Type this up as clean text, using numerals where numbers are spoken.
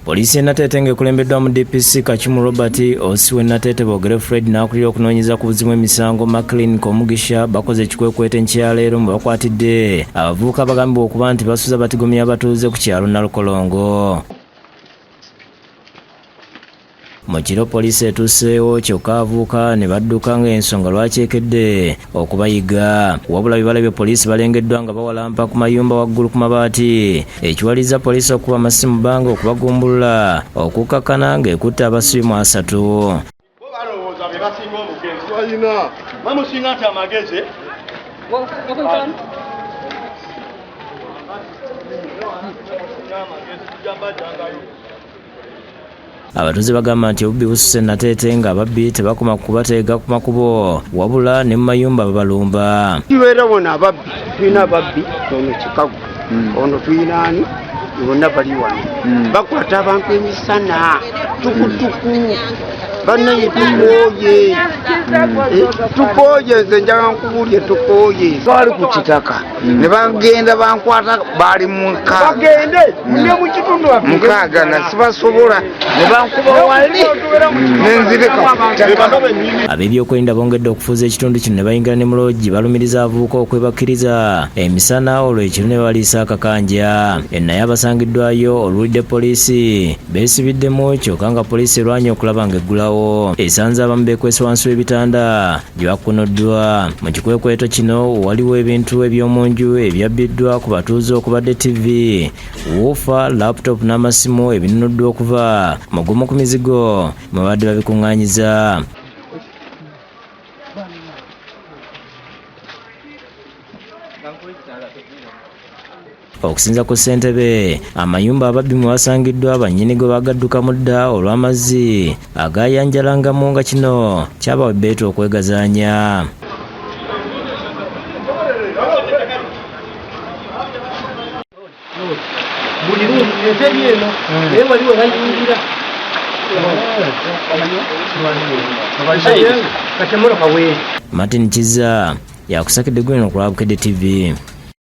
Poliisi y'e Nateete ng'ekulembeddwamu DPC Kakimu Robert, OC w'e Nateete Bogere Fred n'akulira okunoonyereza ku buzzi bw'emisango Maclean Komugisha bakoze ekikwekweto enkya ya leero mwe bakwatidde abavubuka abagambibwa okuba nti basuza batigomya abatuuze ku kyalo Nalukolongo. Mu kiro poliisi etuuseewo kyokka abavubuka ne badduka ng'ensonga lwaki ekedde okubayiga. Wabula bye balabye poliisi balengeddwa nga bawalampa ku mayumba waggulu ku mabaati ekiwalirizza poliisi okukuba amasasi mu bbanga okubagumbulula okukkakkana ng'ekutte abasibe mu asatu. Bo balowooza be basinga omugezi. Balina. Bamusinga nti amagezi. Abatuuze bagamba nti obubbi bususse Nateete ng'ababbi tebakoma ku kubateega ku makubo wabula ne mu mayumba babalumba. Kibeera wano ababbi, tulina ababbi ono Kikago, ono tulina ani, bonna bali wano bakwata abantu emisana tukutuku. Bannaye tukooye, tukooye, nze njagala nkubuulire tukooye. Twali ku kitaka ne bagenda bankwata, baali mukaaga. Bagende ne mu kitundu waffe. Mukaaga na sibasobola ne bankuba wali ne nzireka ku ttaka. Ab'ebyokwerinda bongedde okufuuza ekitundu kino ne bayingira ne mu loogi balumiriza abavubuka okwebakkiriza emisana olwo ekiro ne babaliisa akakanja. Naye abasangiddwayo oluwulidde poliisi beesibiddemu kyokka nga poliisi erwanye okulaba ng'eggulawo esanze abamu beekwese wansi w'ebitanda gye bakunuddwa. Mu kikwekweto kino waliwo ebintu eby'omu nju ebyabbiddwa ku batuuze okubadde TV, wuufa, laptop n'amasimu ebinunuddwa okuva mu gumu ku mizigo mwe babadde babikuŋŋaanyiza. Okusinza ku ssentebe, amayumba ababbi mwe basangiddwa bannyini go bagaddukamu dda olw'amazzi agayanjalangamu nga kino kyabawa ebbeetu okwegazaanya. Buli lumu entebe eno naye wali we bayingira kati emmotoka weeri. Martin Kizza yakusakidde gwino ku lwa Bukedde TV.